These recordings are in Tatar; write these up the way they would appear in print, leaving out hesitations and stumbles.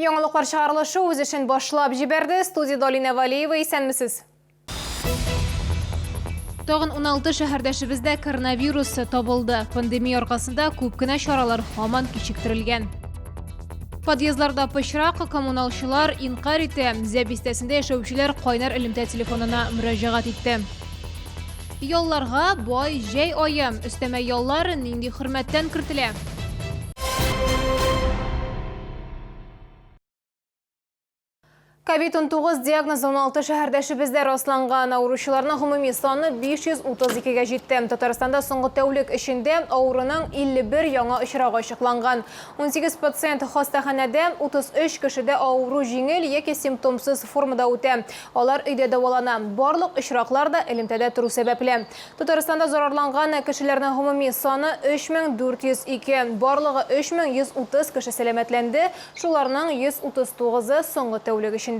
Яңалыклар чыгарылышы үз эшен башлап җибәрде. Студиядә Алинә Валеева, исәнмесез. Тагын 16 шәһәрдәшебездә коронавирус табылды. Пандемия аркасында күп кенә чаралар һаман кичектерелгән. Подъездларда пычрак, коммуналчылар инкарь итә. Зә бистәсендә яшәүчеләр кайнар элемтә телефонына мөрәҗәгать итте. Ялларга бай җәй ае. Өстәмә яллар нинди хөрмәттән кертелә? Ковид-19 диагнозы 16 шәһәрдәшебездә расланган. Авыручыларның гомуми саны 532-гә җитте. Татарстанда соңгы тәүлек эчендә авыруның 51 яңа очрагы ачыкланган. 18 пациент хастаханәдә, 33 кешедә авыру җиңел яки симптомсыз формада үтә. Алар өйдә дәвалана. Барлык очраклар да элемтәдә тору сәбәпле. Татарстанда зарарланган кешеләрнең гомуми саны 3402. Барлыгы 3130 кеше сәламәтләнде, шуларның 139-ы соңгы тәүлек эчендә.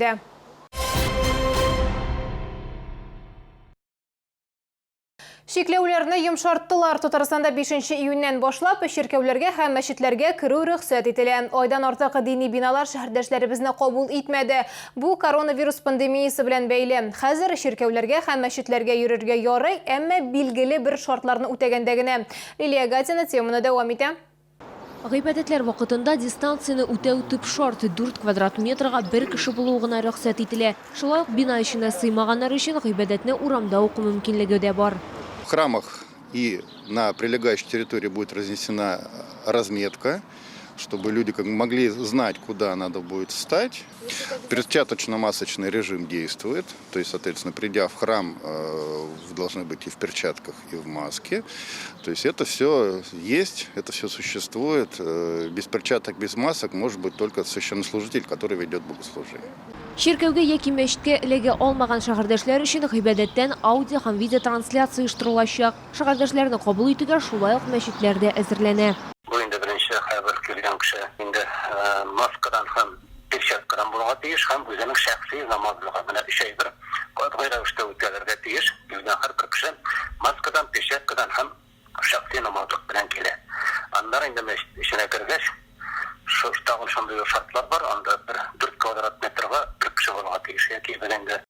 Чикләүләрне йомшарттылар. Татарстанда 5 нче июньнән башлап чиркәүләргә һәм мәчетләргә керү рөхсәт ителә. Айдан артык дини биналар шәһәрдәшләребезне кабул итмәде. Бу коронавирус пандемиясе белән бәйле. Хәзер чиркәүләргә һәм мәчетләргә йөрергә ярый, әмма билгеле бер шартларны үтәгәндә генә. Лилия Гатина теманы дәвам итә. Гыйбадәтләр вакытында дистанцияне үтәү төп шарт, дүрт квадрат метрга бер кеше булуы гына рөхсәт ителә. Шулай ук бина эченә сыймаганнар өчен гыйбадәтне урамда уку мөмкинлеге дә бар. В храмах и на прилегающей территории будет разнесена разметка, чтобы люди как бы могли знать, куда надо будет встать. Перчаточно-масочный режим действует, то есть, соответственно, придя в храм, вы должны быть и в перчатках, и в маске. То есть это все есть, это все существует. Без перчаток, без масок может быть только священнослужитель, который ведет богослужение. Чиркәүгә яки мәчеткә эләгә алмаган шәһәрдәшләр өчен гыйбадәттән аудио һәм видеотрансляция оештырылачак. Шәһәрдәшләрне кабул итүгә шулай ук мәчетләр дә әзерләнә. Бу инде беренче һәрбер килгән кеше инде маскадан һәм перчаткадан булырга тиеш һәм үзенең шәхси намазлыгы. Менә өч әйбер катгый рәвештә үтәлергә тиеш. Килгән һәрбер кеше маскадан, перчаткадан һәм шәхси намазлык белән килә. Аннары инде мәчет эченә кергәч, тагын шундый ук шартлар бар, анда бер дүрт квадрат метрга бер кеше булырга тиеш яки без инде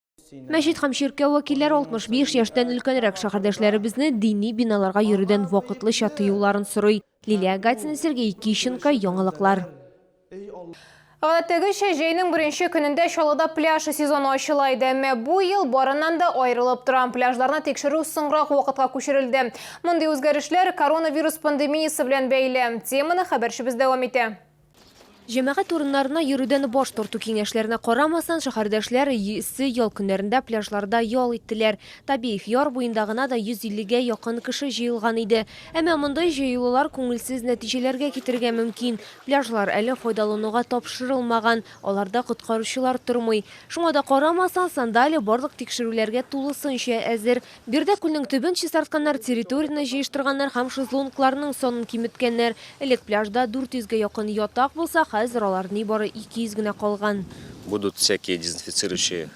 Мәчет һәм чиркәү вәкилләре 65 яшьтән өлкәнрәк шәһәрдәшләребезне дини биналарга йөрүдән вакытлыча тыюларын сорый. Лилия Гатина, Сергей Кищенко, Яңалыклар. Гадәттәгечә, җәйнең беренче көнендә Чаллыда пляж сезоны ачыла иде. Әмма бу ел барыннан да аерылып тора. Пляжларны тикшерү соңрак вакытка күчерелде. Мондый үзгәрешләр коронавирус пандемиясе белән бәйле. Теманы хәбәрчебез дәвам итә. Җәмәгать урыннарына йөрүдән баш тарту киңәшләренә карамастан, шәһәрдәшләр эссе ял көннәрендә пляжларда ял иттеләр. Табиев яр буенда гына да 150 гә якын кеше җыелган иде. Әмма мондый җыелулар күңелсез нәтиҗәләргә китерергә мөмкин. Пляжлар әле файдалануга тапшырылмаган, аларда коткаручылар тормый. Шуңа да карамастан, Сандалия барлык тикшерүләргә тулысынча әзер. Биредә күлнең төбен чистартканнар, территорияне җыештырганнар һәм шезлонгларның санын киметкәннәр. Элек пляжда 400 гә якын ятак булса, хәзер алар нибары 200 генә калган. Будут всякие дезинфицирующие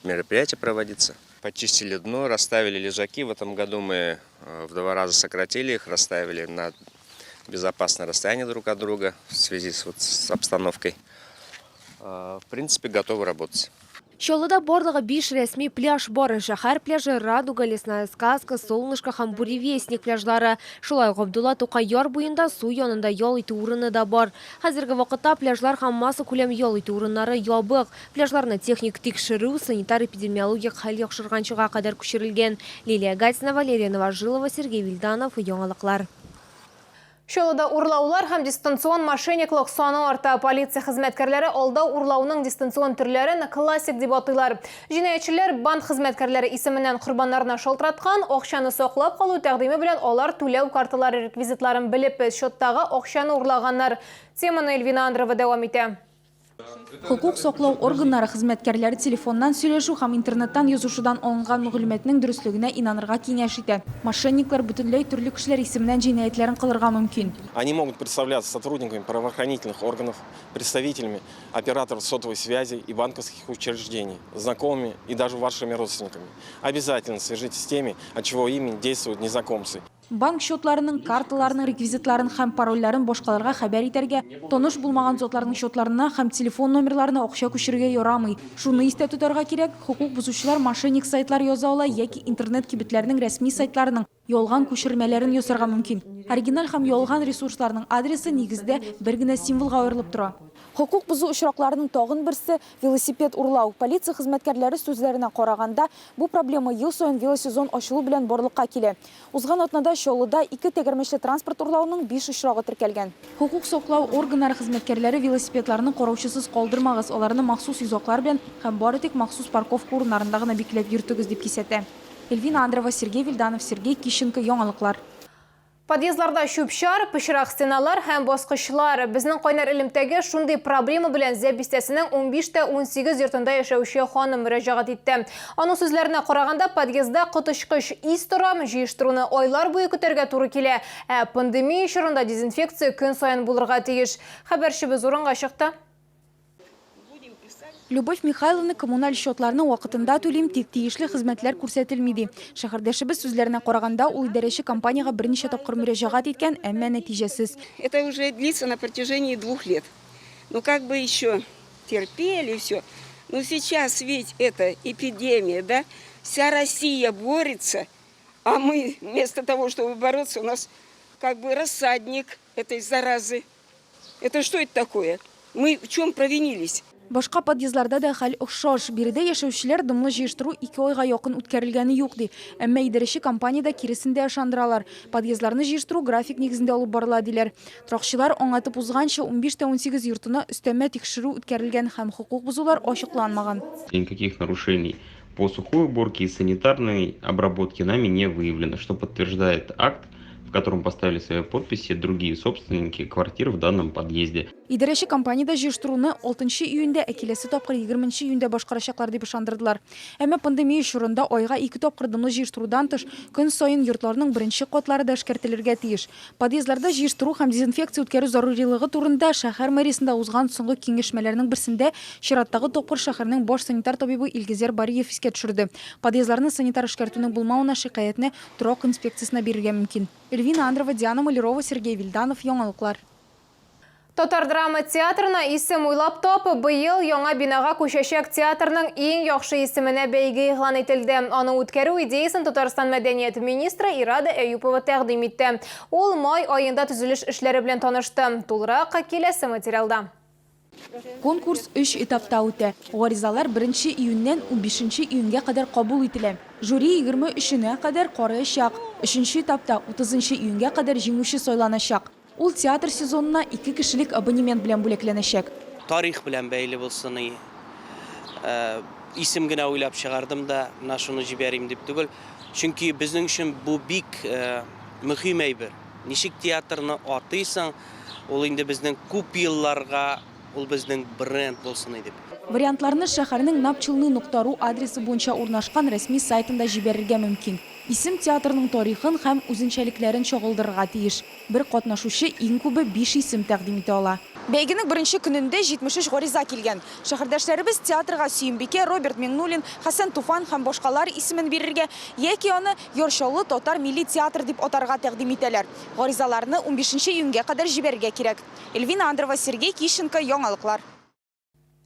мероприятия проводиться. Почистили дно, расставили лежаки. В этом году мы в два раза сократили их, расставили на безопасное расстояние друг от друга в связи с, вот, с обстановкой. В принципе, готовы работать. Чаллыда барлыгы биш рәсми пляж бар. Шәһәр пляжы, Радуга, Лесная сказка, Солнышко һәм Буревестник пляжлары. Шулай ук Габдулла Тукай яр буенда су янында ял итү урыны да бар. Хәзерге вакытта пляжлар һәм массакүләм ял итү урыннары ябык. Пляжларны техник тикшерү санитар-эпидемиологик хәл яхшырганчыга кадәр күчерелгән. Лилия Гатина, Валерия Новожилова, Сергей Вильданов, Яңалыклар. Чаллыда урлаулар һәм дистанцион мошенниклык саны арта. Полиция хезмәткәрләре алдау-урлауның дистанцион төрләрен классик дип атыйлар. Җинаятьчеләр банк хезмәткәрләре исеменнән корбаннарына шалтыраткан, акчаны саклап калу тәкъдиме белән алар түләү карталары реквизитларын белеп, счеттагы акчаны урлаганнар. Теманы Эльвина Андрова дәвам итә. Хокук саклау органнары хезмәткәрләре телефоннан сөйләшү һәм интернеттан язышудан алынган мәгълүматның дөреслегенә инанырга киңәш итә. Мошенниклар бөтенләй төрле кешеләр исеменнән җинаятьләрен кылырга мөмкин. Они могут представляться сотрудниками правоохранительных органов, представителями операторов сотовой связи и банковских учреждений, знакомыми и даже вашими родственниками. Обязательно свяжитесь с теми, от чьего имени действуют незнакомцы. Банк счетларының, карталарының реквизитларын һәм парольләрен башкаларга хәбәр итәргә, таныш булмаган затларның счетларына һәм телефон номерларына акча күчерергә ярамый. Шуны истә тотарга кирәк, хокук бозучылар мошенник сайтлар яза ала яки интернет-кибетләрнең рәсми сайтларының ялган күчермәләрен ясарга мөмкин. Оригиналь һәм ялган ресурсларның адресы, нигездә, бер генә символга аерылып тора. Хокук бозу очракларының тагын берсе, велосипед урлау. Полиция хезмәткәрләре сүзләренә караганда, бу проблема ел саен велосезон ачылу белән барлыкка килә. Узган атнада Чаллыда ике тәгәрмәчле транспорт урлауның биш очрагы теркәлгән. Хокук саклау органнары хезмәткәрләре велосипедларны караучысыз калдырмагыз, аларны махсус йозаклар белән һәм бары тик махсус парковка урыннарында гына бикләп йөртегез, дип кисәтә. Эльвина Андрова, Сергей Вильданов, Сергей Кищенко, Яңалыклар. Подъездларда чүп-чар, пычрак стеналар һәм баскычлар. Безнең кайнар элемтәгә шундый проблема белән Зәб бистәсенең 15 тә 18 йортында яшәүче ханым мөрәҗәгать итте. Аның сүзләренә караганда, подъездда коточкыч ис тора, җыештыруны айлар буе көтәргә туры килә, ә пандемия чорында дезинфекция көн саен булырга тиеш. Хәбәрчебез урынга чыкты. Любовь Михайловна коммуналь счетларны вакытында түлим, тик тиешле хезмәтләр күрсәтелми, ди. Шәһәрдәшебез сүзләренә караганда, ул идарәче компаниягә берничә тапкыр мөрәҗәгать иткән, әмма нәтиҗәсез. Это уже длится на протяжении двух лет. Ну как бы еще терпели все. Но сейчас ведь это эпидемия, да? Вся Россия борется, а мы вместо того, чтобы бороться, у нас как бы рассадник этой заразы. Это что это такое? Мы в чем провинились? Башка подъездларда да хәл охшаш. Биредә яшәүчеләр дымлы җыештыру ике айга якын үткәрелгәне юк, ди. Әмма идарәче компаниядә киресен дә ышандыралар. Подъездларны җыештыру график нигезендә алып барыла, диләр. Торакчылар аңлатып узганча, 15 тә 18 йортына өстәмә тикшерү үткәрелгән һәм хокук бозулар ачыкланмаган. Никаких нарушений по сухой уборке и санитарной обработке нами не выявлено, что подтверждает акт, в котором поставили свои подписи другие собственники квартир в данном подъезде. Идарәче компаниядә җыештыруны 6 июньдә, ә киләсе тапкыр 20 июньдә башкарачаклар дип ышандырдылар. Әмма пандемия чорында айга ике тапкыр дымлы җыештырудан тыш, көн саен йортларның беренче катлары да эшкәртелергә тиеш. Подъездларда җыештыру һәм дезинфекция үткәрү зарурилыгы турында шәһәр мэриясендә узган соңгы киңәшмәләрнең берсендә чираттагы тапкыр шәһәрнең баш санитар табибы Илгизәр Бариев искә төшерде. Подъездларны санитар эшкәртүнең булмавына шикаятьне торак инспекциясенә бирергә мөмкин. Эльвина Андрова, Диана Малярова, Сергей Вильданов, Яңалыклар. Татар драма театрына исем уйлап тап, быел яңа бинага күчәчәк театрның иң яхшы исеменә бәйге игълан ителде. Аны үткәрү идеясен Татарстан мәдәният министры Ирада Әюпова тәкъдим итте. Ул май аенда төзелеш эшләре белән танышты. Тулырак киләсе материалда. Конкурс өч этапта үтә. Гаризалар беренче июньнән унбишенче июньгә кадәр кабул ителә. Жюри 23-енә кадәр караячак. Өченче этапта утызынчы июньгә кадәр җиңүче сайланачак. Ул театр сезонына ике кешелек абонемент белән бүләкләнәчәк. Тарих белән бәйле булсын и. Исем генә уйлап чыгардым да, менә шуны җибәрим дип түгел. Чөнки безнең өчен бу бик мөһим әйбер. Ничек театрны атыйсың, ул инде безнең күп елларга ул безнең бренд булсын иде. Вариантларны шәһәрнең напчелны нокта ру адресы буенча урнашкан рәсми сайтында җибәрергә мөмкин. Исем театрның тарихын һәм үзенчәлекләрен чагылдырырга тиеш. Бер катнашучы иң күбе биш исем тәкъдим итә ала. Бәйгенең беренче көнендә 73 гариза килгән. Шәһәрдәшләребез театрга Сөембикә, Роберт Миңнуллин, Хәсән Туфан һәм башкалар исемен бирергә яки аны Яр Чаллы татар милли театры дип атарга тәкъдим итәләр. Гаризаларны унбишенче июньгә кадәр җибәрергә кирәк. Эльвина Андрова, Сергей Кищенко, Яңалыклар.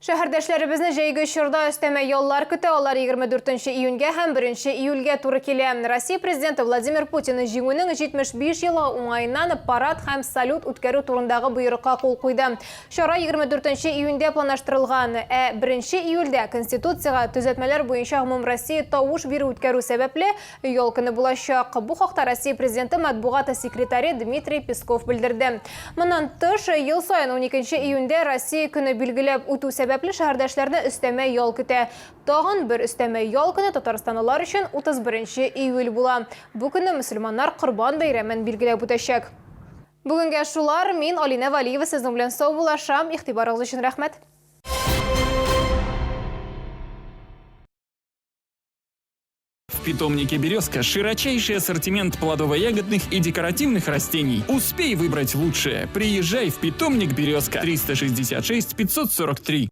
Шәһәрдәшләребезне җәйге чорда өстәмә яллар көтә, алар 24 нче июньгә һәм 1 нче июльгә туры килә. Россия Президенты Владимир Путин Җиңүнең 75 елы уңаеннан парад һәм салют үткәрү турындагы боерыкка кул куйды. Чара 24 нче июньдә планлаштырылган, ә 1 нче июльдә Конституциягә төзәтмәләр буенча гомумроссия тавыш бирү үткәрү сәбәпле, Ял көне булачак. Бу хакта Россия Президенты матбугат секретаре Дмитрий Песков белдерде. Моннан тыш, ел саен 12 июньдә Россия көне билгеләп үтү сәбәпле шәһәрдәшләрне өстәмә ял көтә. Тагын бер өстәмә ял көне татарстанлылар өчен 31 июль була. Бу көнне мөселманнар Корбан бәйрәмен билгеләп үтәчәк. Бүгенгә шулар. Мин, Алинә Вәлиева, сезнең белән саубуллашам. Игътибарыгыз өчен рәхмәт. В питомнике «Березка» широчайший ассортимент плодово-ягодных и декоративных растений. Успей выбрать лучшее. Приезжай в питомник «Березка» 366 543.